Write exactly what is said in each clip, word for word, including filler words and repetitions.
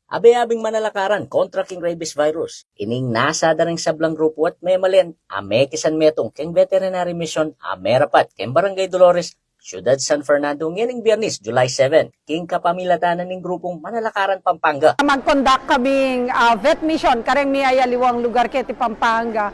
Abe-abeng manalakaran kontra king rabies virus. Ining nasa da ring sablang grupu at memalen a mekisan metung king veterinary mission a merapat king Barangay Dolores, Siyudad San Fernando, ngening Biyernes, July seven, king kapamilatan na ning grupung Manalakaran Pampanga. Mag-conduct kaming, ah, vet mission kareng miyayaliwang lugar keti Pampanga.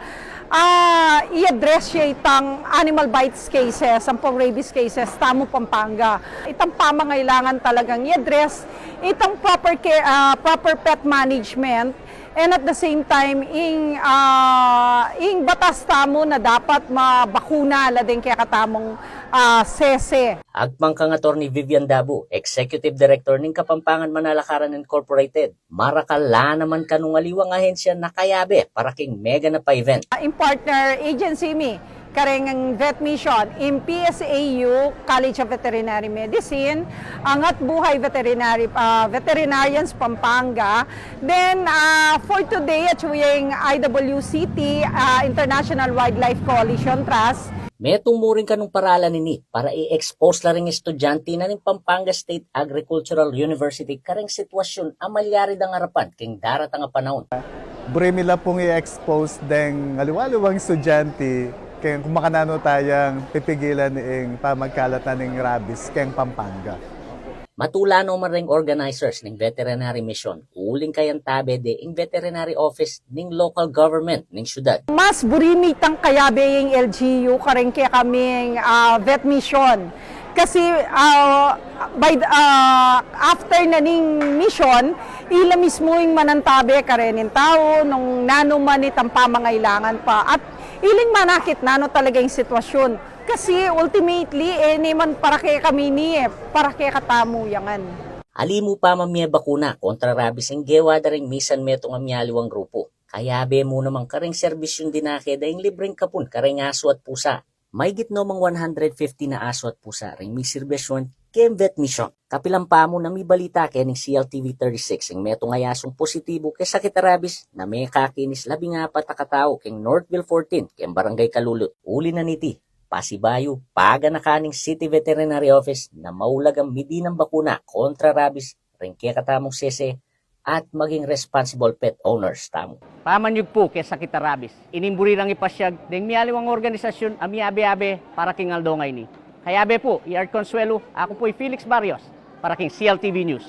Ah, i-address ya itang animal bites cases, ampong rabies cases, tamu Pampanga. Itang pamangailangan talagang i-address, itang proper care, ah, proper pet management, and at the same time, ing, ah, ing batas tamu na dapat mabakuna la deng kekatamung, ah, sese. Agpang kang Attorney Vivian Dabu, Executive Director ning Kapampangan Manalakaran Incorporated, marakal la naman kanung aliwang ahensya na kayabe para king meganap a event. Ah, ing partner agency mi, kareng vet mission, ing P S A U, College of Veterinary Medicine, Angat Buhay Veterinary, ah, Veterinarians Pampanga. Then, ah, for today, atyu yang I W C T, ah, International Wildlife Coalition Trust. Metung mu rin kanung paralan ini para i-expose la ring estudyante na ning Pampanga State Agricultural University kareng sitwasyun a malyari dang arapan king daratang a panaun. Buri mi la pung i-expose deng aliwa-aliwang estudyante keng kumakananu tayang pipigilan ing pamagkalat na ning rabies keng Pampanga. Matula no man ring organizers ning veterinary mission, uling kayantabe de ing veterinary office ning local government ning syudad. Mas buri mi itang kayabe ing L G U kareng kekaming, ah, vet mission. Kasi, ah, by the, ah, after na ning mission, ila mismu ing manantabe kareng tau nung nanu man itang pamangailangan pa. At iling manakit nanu talaga ing sitwasyun. Kasi ultimately, e ne man para kekami ini e, para kekatamu ya ngan. Ali mu pa man mebakuna kontra rabies ing gewa da ring misan metung a miyaliwang grupu. Kayabe mu naman kareng serbisyung dinake da ing libreng kapun kareng asu at pusa. Mayigit no mang one hundred fifty na asu at pusa ring misirbisyuan keng vet mission. Kapilan pa mu na mibalita keng C L T V thirty-six ing metung a asung positibu keng sakit a rabies na mekakinis labing apat a katau keng Northville fourteen keng Barangay Calulut. Uli na niti, pasibayu, paganakan ning City Veterinary Office na maulagang midinan bakuna kontra rabies ring kekatamung sese at maging responsible pet owners tamu. Pamanyugpu keng sakit a rabies, ining buri rang ipasyag deng miyaliwang organisasyun a miyabe-abe para king aldo ngeni. Kayabe pu, i Art Consuelo, aku pu i Felix Barrios, para king C L T V News.